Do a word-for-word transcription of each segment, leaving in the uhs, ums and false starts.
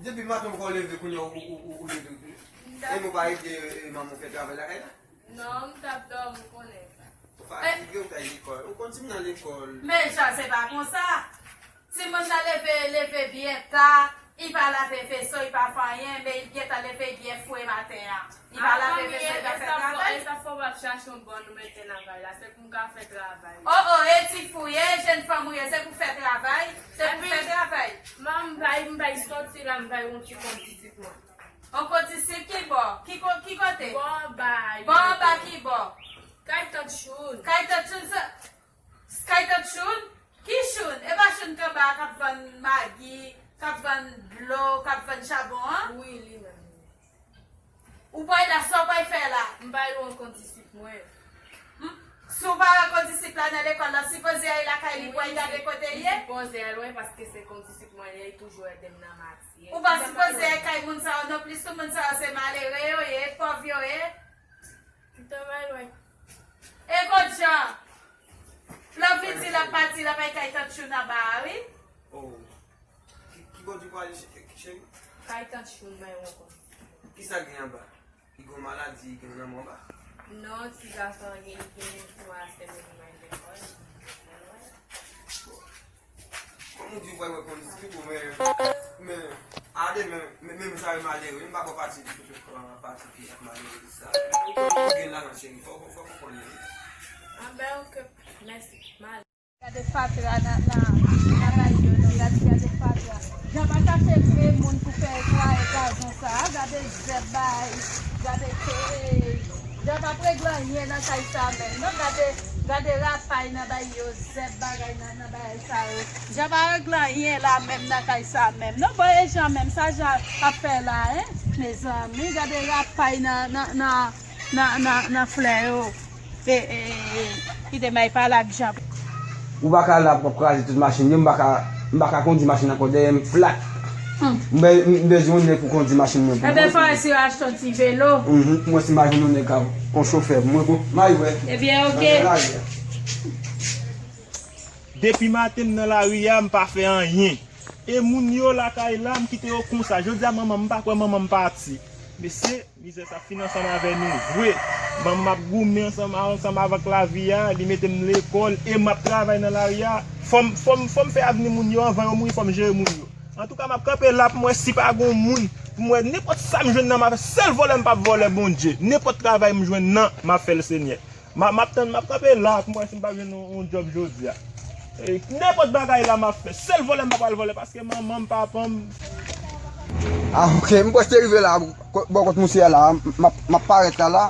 Depi maten ou poko leve kounye a ou ou ou ou leve. E nou pa ede e, manman w fè travay lakay la? Non, m t ap dòmi, ou konnen. Ou fatige, ou t al lekòl. Ou konn si m nan lekòl. Men Jan, se pa konsa. Timoun nan leve, leve byen ta, li pa lave veso, li pa fè anyen, men li gentan leve byen fre maten an. Li pa lave veso, li pa fè travay. E sa fò w ap chache yon bòn ou mete nan kay la, se pou m ka fè travay. Oh, oh, e ti fi w ye, e jenn fanm ou ye, se pou fè travay, se pou fè travay. Manman, m bay, m bay sòti la, m bay yon ti kondisip mwen. On kondisip ki bò? Ki ko-, ki kote? Bò anba. Bò anba ki bò? Kay Tant Choun. Kay Tant Choun sa, kay Tant Choun? Ki Choun? E pa Choun k anba a k ap vann magi, k ap vann dlo, k ap vann chabon an? Wi, li menm. Ou pral la, sa w pral fè la? M ba yo yon kondisip mwen. M, si w pa wè kondisip la nan lekòl la, sipoze al lakay li pou al gade kote l ye? Wi, sipoze al wè paske se kondisip mwen li ye, li toujou ede m nan matyè. Ou pa sipoze al kay moun sa yo non plis, tout moun sa yo se malere yo ye, pòv yo ye. M travay lwen. E kot Jan? Lòv li di l ap pati, l ap al kay Tant Choun anba a, wi. Oh. Ki, ki bò di w prale, cheri? Kay Tant Choun, bay yon kò. Kisa gen anba? Li gen yon maladi, li gen yon lanmò anba? Non, ti gason an gen, li gen twa semèn li pa al lekòl. Kòm ou di ou pral wè kondisip ou, men, men, a demen, men, men sa yo malere, m pa kwè pati, pati ki ap malere sa. Ou gen lajan cheri, fò, fò, fò ou konnen. Anben, oke, mèsi. M ale. Gade fatra nan, nan, nan bay yo, non, gade, gade fatra. Jan pa chache vre moun pou fè netwaye gazon sa a, gade zèb bay, gade, Jan p ap regle anyen nan kay sa a menm, non, gade, gade rapay nan bay yo, zèb bagay nan, nan bagay sa yo. Jan pa regle anyen la menm nan kay sa a menm, non, bon, e Jan menm, sa Jan ap fè la, en, mezanmi, gade rapay nan, nan, nan, nan, nan, nan flè yo. E, e, e, kite m al pale ak Jan. Ou pa ka la pou w ap kraze tout machin yo, m pa ka, m pa ka kondi machin ankò, dèyè m flat. Hmm. M be-, m bezwen yon nèg pou kondi machin mwen pou mwen. Enben, fò si yo achte yon ti velo. Mhm, pou mwen si m pa jwenn yon nèg ka, yon chofè pou mwen, pou m al wè. Ebyen, oke. Nan lari a. Depi maten m nan lari a, m pa fè anyen. E moun yo lakay la, m kite yo konsa. Jodi a, manman m, m pa kwè manman m pati. Mesye, mizè sa fin ansanm avè nou vre. Manman m ap goumen ansanm, ansanm avèk lavi a, li mete m lekòl, e m ap travay nan lari a. Fò m, fò m, fò m fè avni moun yo anvan yo mouri, fò m jere moun yo. Antouka, m ap kanpe la pou m wè si pa gon moun, pou m wè nenpòt sa m jwenn nan, m ap fè. Sèl vòlè m p ap vòlè, Bondye. Nenpòt travay m jwenn nan, m ap fè l, Senyè. M a, m ap tann, m ap kanpe la pou m wè si m pa jwenn yon, yon djòb jodi a. E, nenpòt bagay la m ap fè. Sèl vòlè m pa pral vòlè paske manman m, papa m. Ah, oke, m prèske rive la, bò kot misye a la, m ap, m ap parèt la, la.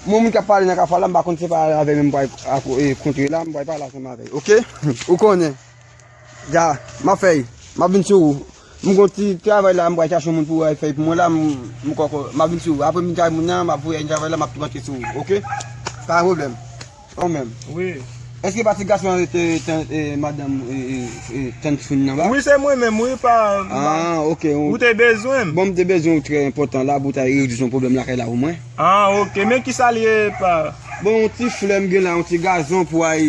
Mwen, moun k ap pale nan kafwa la, m pa konn se pa avè m m pral, e, kontre la, m pral pale ansanm avè l, oke? Ou konnen. Ya, m ap fè l. M ap vin sou ou. M gon ti travay la, m pral chache yon moun pou al fè l pou mwen la, m, m kòkò, m ap vin sou ou. Apre m vin kay moun nan, m ap voye travay la, m ap rantre sou ou, oke? Pa gen pwoblèm. Ou menm. Wi. Èske pa ti gason an te, te, e, madanm, e, e, e, Tant Choun nan ba? Wi, se mwen menm, wi, pa, pa. Ah, oke. Ou te bezwen m? Bon, m te bezwen ou trè enpòtan la, pou w ta rezoud yon pwoblèm lakay la pou mwen. Ah, oke. Men kisa l ye, pa? Bon, yon ti flè m gen la, yon ti gazon pou al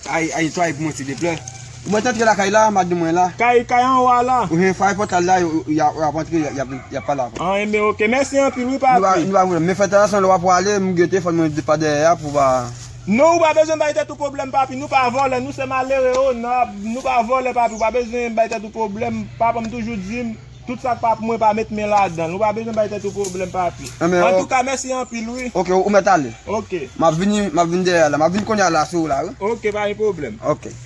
Ay, ay, netwaye pou mwen, silvouplè. Ou mèt antre lakay la, madanm mwen la. Kay, kay anwo a la. Wi, fè pòt la, y a, y ap antre, y ap, y ap pale avè w. Ah, enben, oke. Mèsi anpil, wi, papi. Nou pa, nou pa pwoblèm. Men fè atansyon lè w ap prale, m gen telefòn mwen pa dèyè a pou pa. Non, ou pa bezwen bay tèt ou pwoblèm, papi. Nou pa vòlè, nou se malere onab. Nou pa vòlè, papi. Ou pa bezwen bay tèt ou pwoblèm. Papa m toujou di m, Tout sa k pa pou mwen, pa met men ladan l. Ou pa bezwen bay tèt ou pwoblèm, papi. Antouka, mèsi anpil, wi. Oke, ou mèt ale. Oke. M ap vini, m ap vin dèyè la. M ap vin kounye a la sou ou la, wi. Oke, pa gen pwoblèm. Oke.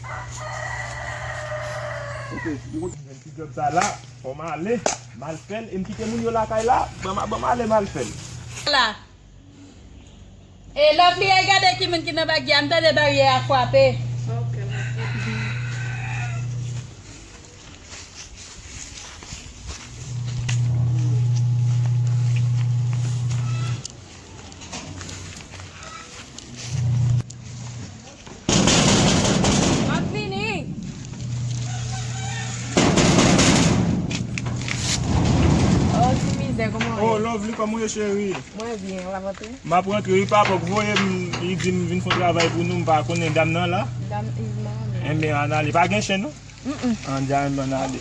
Oke, m konn ti djòb sa la, fò m ale, m al fè l, e m kite moun yo lakay la, ban m, ban m ale, m al fè l. La. E Lovely, al gade ki moun ki nan baryè a, m tande baryè a frape. Ok, m ap gade. M ap vini. Oh, ti mizè, kòman w ye? Oh, Lovely, kòman w ye, cheri? Mwen byen, w ap antre? M ap rantre, wi, papa k voye m, li di m vin fè yon travay pou nou, m pa konnen dam nan la. Dam, li manman m. Enben, ann ale. Pa gen chen, non? Mm, mm. Ann ale, ann ale.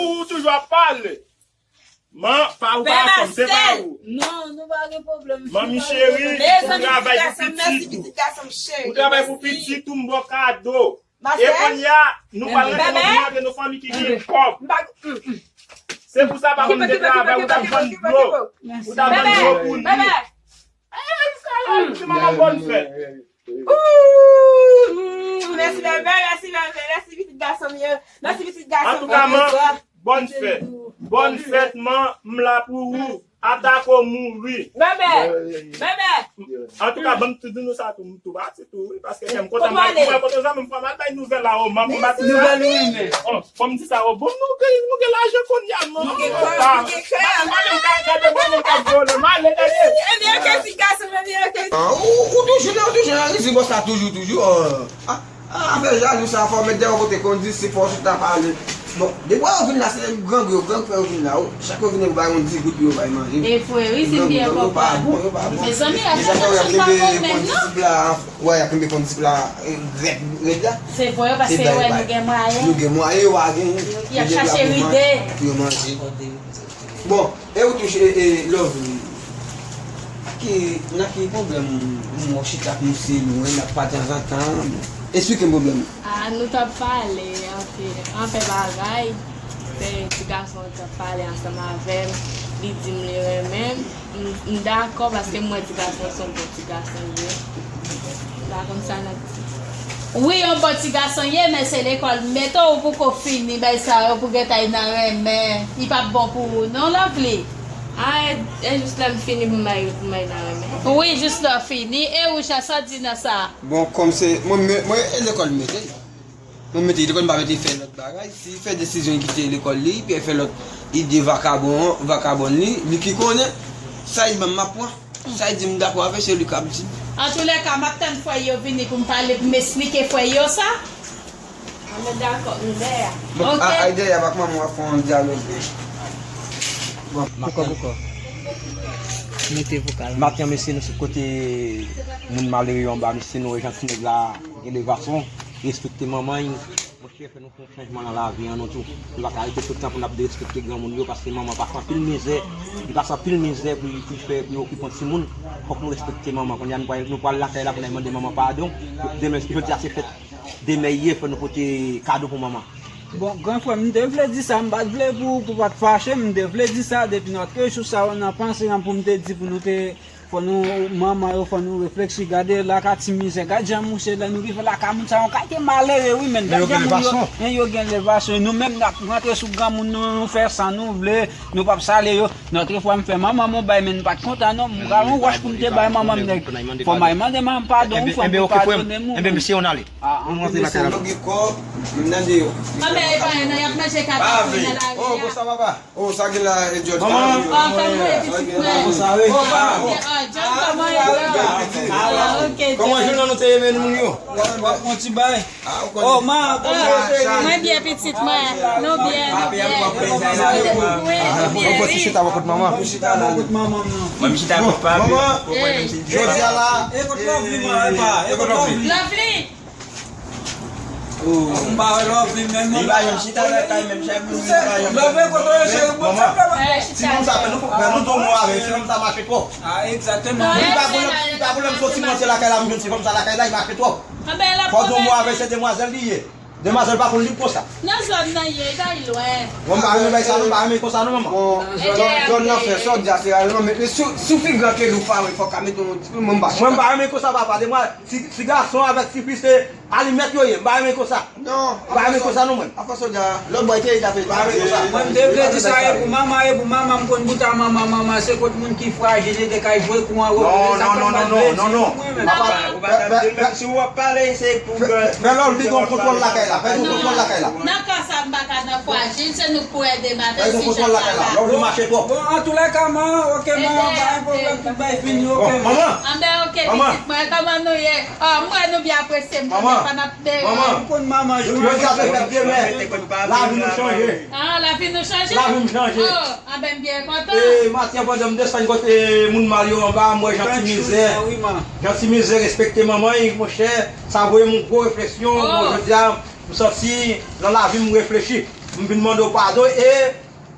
ou toujou ap pale. Man, pa ou pa fanm, se pa ou. Non, nou pa gen pwoblèm. Manmi cheri, ou travay pou pitit ou. Ou travay pou pitit ou, m ba w kado. E kounye a, nou pral rantre nan, nou rantre nan fanmi ki gen kòb. Se pou sa, pa konn te travay, ou t ap vann dlo. Ou t ap vann dlo pou nou. Ay, sa la, ti manman, bòn fèt. Ooh, mèsi bèbè, mèsi bèbè, mèsi pitit gason m yo. Mèsi pitit gason m yo. Antouka, man, bòn fèt. Bòn fèt, man, m la pou ou. Atake w mouri. Bèbè, bèbè. Antouka, ban m tou di nou sa tou, m tou pati tou, wi, paske kè m kontan, m ap wè kote zanmi m, fò m al bay nouvèl la, o, m ap, m ap di sa. Nouvèl ou renmen. Fò m di sa, o, bon, nou gen, nou gen lajan kounye a, non? Nou gen kòb, nou gen kòb. Gade, gade, gade, gade, gade, gade, gade. Ebyen, ok, ti gason, ebyen, ok. Ah, ou, ou toujou la, ou toujou la, rizi bòs la, toujou, toujou. Ah, ah, afè jalou sa, fò mèt dèyè kote kondisip, fò chita pale. Bon, depi yo vin la, se gran, gran, gran frè yo vin la, o. Chak yo vin, yo bay yon di goud pou yo bay manje. E vre, wi, se byen, papa. Yo pa bon, yo pa bon. Mezanmi, a chak fwa, se pa bon menm, non? Kondisip la, wè, y ap kenbe kondisip la, eh, rèd, rèd la. Se vre, paske yo wè nou gen mwayen. Nou gen mwayen, yo pa gen. Y ap chache ride pou yo manje. Bon, e ou touche, e, e, Lovely. Ki, nan ki pwoblèm ou chita ak misye lwen n ap pale tanzantan? Esplike m pwoblèm ou. Ah, nou t ap pale anpil, anpil bagay. Fè ti gason an t ap pale ansanm avè m. Li di m li renmen m. M, m dakò paske m wè ti gason an se yon bon ti gason li ye. M pa konn sa n ap di. Wi, yon bon ti gason ye, men se lekòl m mete w, ou poko fini bay sa yo pou gentan nan renmen. Li p ap bon pou ou non, Lovely. Ah, e, e jis lè m fini pou m bay, pou m bay nan renmen. Wi, jis lè w fini. E ou, Richard, sa w di nan sa? Bon, kòm se mwen, mwen, mwen, e lekòl m mete l. Mwen mete l lekòl, m pa mete l fè lòt bagay. Si l fè desizyon l kite lekòl li, epi l fè lòt ide vakabon, vakabòn li, li ki konnen. Sa l ban m, m ap pran. Sa l di m dakò avè, se li k ap di. Antoulèka, m ap tann frè yo vini pou m pale, pou m esplike frè yo sa. Ah, mwen dakò, m dèyè. Bon, a, a, dèyè, avèk manman w ap fè yon dyalòg. Bon, Poukò, poukò? Mete vokal. Maten an, mesye, nou sot kote moun malere yo anba, mesye, nou wè jan ti nèg la gen levasyon, respekte manman l. Monchè, fè nou fè yon chanjman nan lavi an nou tou. Nou pa ka rete tout tan pou n ap derespekte granmoun yo, paske manman pase anpil mizè. Li pase anpil mizè pou, pou fè, pou okipe yon timoun. Fòk nou respekte manman. Kounye a nou pral, nou pral lakay la pou n al mande manman padon. Demen, jodi a se fèt de mè ye, fò nou pote kado pou manman. Bon, gran frè m, m te vle di sa, m pa t vle pou, pou pa t fache, m te vle di sa, depi nòt jou sa yo nan panse an pou m te di pou nou te, fò nou, manman yo, fò nou reflechi, gade lakay ti mizè, gade jan mouche lè nou rive lakay moun sa, yon kalite malere, wi, men gade jan moun yo, men yo gen levasyon, nou menm n ap rantre sou granmoun nou, nou fè sa nou vle, nou p ap sale yo, nòt fwa m fè manman m yon bay, men m pa t kontan non, m pral yon wòch pou m te bay manman m nèg, fò m al mande manman m padon, wi, fò m padone moun. Enben, mesye, ann ale. Ah, an plis, yo gen kòb, m nan deyò. Anben, e pa nan, y ap manje kafe nan lari a. Oh, konsa, papa. Oh, sa gen la, e George. Manman. Ah, fè m wè pitit mwen. Ah, George, kòman e ye? Ah, ok, Kòman jounen nou te ye menm moun yo? W ap pran ti bay. Ah, ou konnen. Oh, ma, kòman yo te ye? Mwen byen, pitit mwen. Nou byen, nou byen. Wi, nou byen, wi. Ou chita bò kot manman. Ou chita bò kot manman m nan. Mwen, m chita kot papi. Manman, jodi a la. E kot Lovely, man, e pa, e kot Lovely. Lovely. M pa wè Lovely menm. Li pa janm chita lakay menm, chak jou li pa janm. Lovely, kote w ye, cheri? Bon, senpleman. Timoun sa fè nou, fè nou di yon mo avè l, sinon m ta mache twòp. Ah, egzakteman. Li pa pou lè, li pa pou lè m soti manje lakay la, m jwenn ti fanm sa lakay la, li mache twòp. Anben, l ap Fò di yon mo avè l, se demwazèl li ye. Demwazèl pa konn li konsa. Nan zòn nan ye, li bay lwen. Bon, m pa renmen bay sa non, m pa renmen konsa non, manman. Bon, zòn nan fè sa w di a se rèlman, men si w pi gran ke li w pa wè, fò w ka mete yon ti pil, mwen m pa. Mwen m pa renmen konsa, papa, demwa, ti, ti gason avèk ti fi se alimèt yo ye, m pa renmen konsa. Non, m pa renmen konsa non, mwen. Afè sodya, lòt bò te, li t ap fè. M pa renmen konsa. Mwen m te vle di sa, e pou manman, e pou manman, m konn bout a manman, manman, se kot moun ki frajil, li te kay jwe kou an wòl. Non, non, non, non, non, non, non. Papa, Ou pa tande, menm si w ap pale, se pou grann. Fè Lovely gon kontwòl lakay la, fè gon kontwòl lakay la. Nan ka sa, m pa ka nan frajil, se nou k pou ede m avèk sijè sa la. Lovely mache twòp. Bon, antoulèka, man, ok, man, pa gen pwoblèm, tout bagay fini, ok. Bon, manman. Anben, ok, pitit mwen, kòman nou ye? Ah, m wè nou byen apresye m, pa n ap dere. Manman, manman, jodi a se fèt demen, lavi nou chanje. Ah, lavi nou chanje? Lavi m chanje. Oh, anben, m byen kontan. E maten an, pandan m desann kote moun mal yo anba, m wè jan ti mizè, jan ti mizè respekte manman l, monchè, sa voye m yon gwo refleksyon. Bon, jodi a, m santi nan lavi m reflechi. M vin mande w padon e,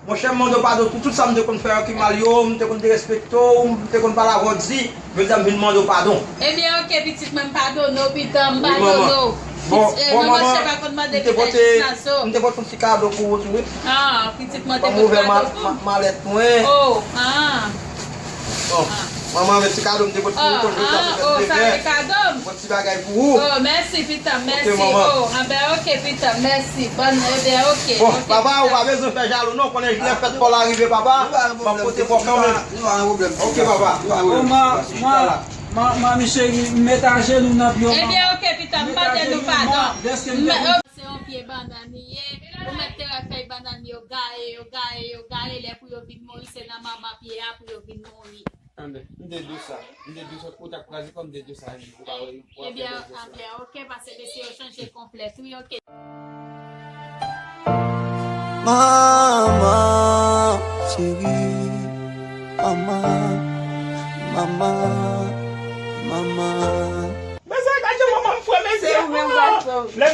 monchè, m mande w padon pou tout sa m te konn fè yo ki mal yo, m te konn derespekte w, m te konn pale avè w di, jodi a m vin mande w padon. Ebyen, oke, pitit mwen, m padone w, pitit, m padone w. Bon, bon, manman, m te pote, m te pote yon ti kado pou ou tou, wi. Ah, pitit mwen te pote kado pou m. Ban m ouvè malèt mwen. Oh, ah. Bon, manman, men ti kado m te pote pou ou, konn jodi a se fèt de mè. Ti bagay pou ou. Oh, mèsi, pitit, mèsi. Oh, anben, oke, pitit, mèsi. Bon, ebyen, oke. Bon, papa, ou pa bezwen fè jalou, non. Konnen lè fèt pa w la rive, papa. M ap pote pa w kanmenm. Nou pa gen pwoblèm. Oke, papa. Bon, manman, manmi cheri, m met ajenou nan pye w, manman. Ebyen, oke, pitit, m mande nou padon. Se yon pye bannann li ye. Ou mèt te wè fèy bannann yo gaye, yo gaye, yo gaye. Lè pou yo vin mouri, se nan manman pye a pou yo vin mouri. Anben, m te di w sa. M te di w sa, ou t ap kraze kò m, m te di w sa, ou pa wè, ou ap fè bèl jès la. Ebyen, anben, oke, paske mesye yo chanje konplèks, wi, oke. Manman, cheri, manman, manman, manman. Mezanmi, gade manman m fre, mezanmi. Se ou menm, gason. Lè